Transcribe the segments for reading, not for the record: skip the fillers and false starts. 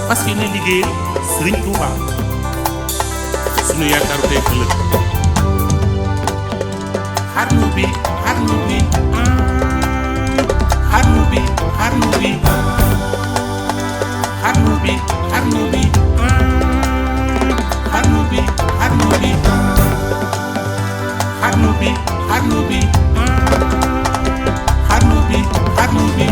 fas yéene liggéeyal Sëriñ Tuuba sunu yaakaaru tey ëllëg xarnu bi xarnu bi xarnu bi xarnu bi xarnu bi xarnu bi xarnu bi xarnu bi xarnu bi xarnu bi xarnu bi xarnu bi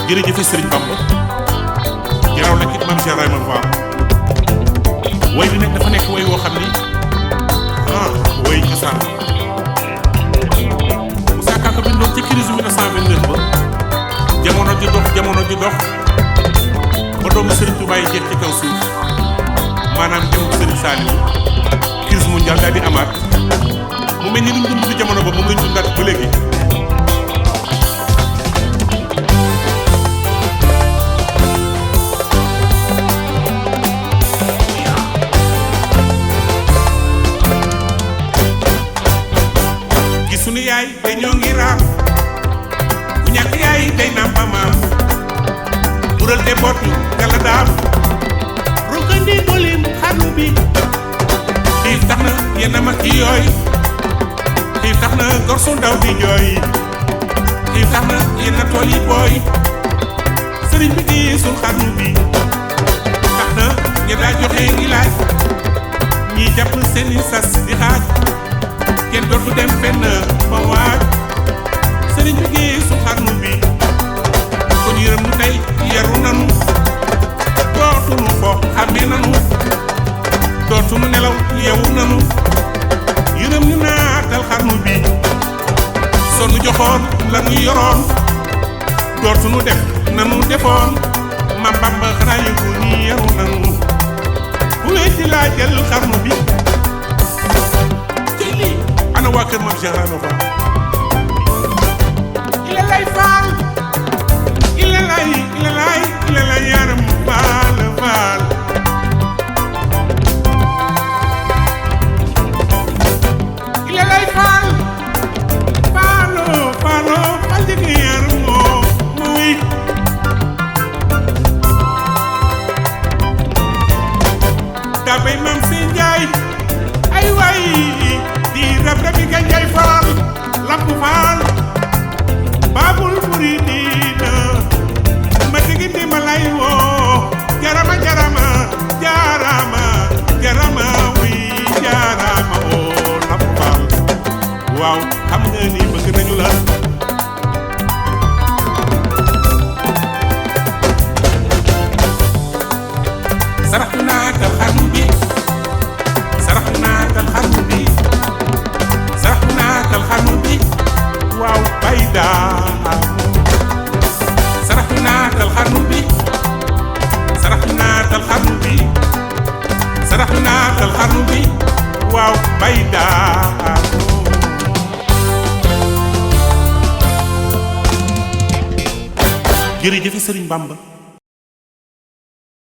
jërëjëf Sëriñ Bamba jaraw la kit maam Cheikh Ibrahima Fall way bi nag dafa nekk way woo xam ni way cosaan Moussa Ka ko bindoon ci crise 1929 ba jamono ji dox ba doomu Sëriñ Tuubaa yi jeex ci kaw suuf maanaam jëm Sëriñ Saliou crise mondiale daal di amaat mu mel ni lu ñu dund jamono ba moom lañ dundaat ba léegi sunu yaay dañoo ngi raam ku ñàkk yaay day nàmpa maam bural de boot ñu gala daam rokandi bolim xarnu bi xiif tax na yenn mag yi yooy xiif tax na gor su ndaw di jooy xiif tax na yenn tool yi booy sëriñ bi di sul xarnu bi tax na ña daa joxe ngi laaj ñi jàpp seeni sas di xaaj kenn dootu dem fenn ba waaj sëriñ bi gisu xarnu bi kon yërëm nu tey yaru nanu dootunu fo xàmmee nanu dootunu nelaw yeewu nanu yërëm ñu naatal xarnu bi sonu joxoon lanu yoroon dootunu def nanu defoon ma Bamba xanaa yëgu ni yaru nanu bu weeti laa jël xarnu bi ana waa kër maam Cheikh Ibrahima Fall ila lay faal ila lay yaram faal faal ila lay faal faalo faal jëkk yaram moo muy daa bay maam seen njaay ay waay di rab rabi ganjay faal lamp faal baabul muridina ma digindi ma lay woo jarama naatal xarnu bi waaw bay daanoo jërëjëf Sëriñ Bamba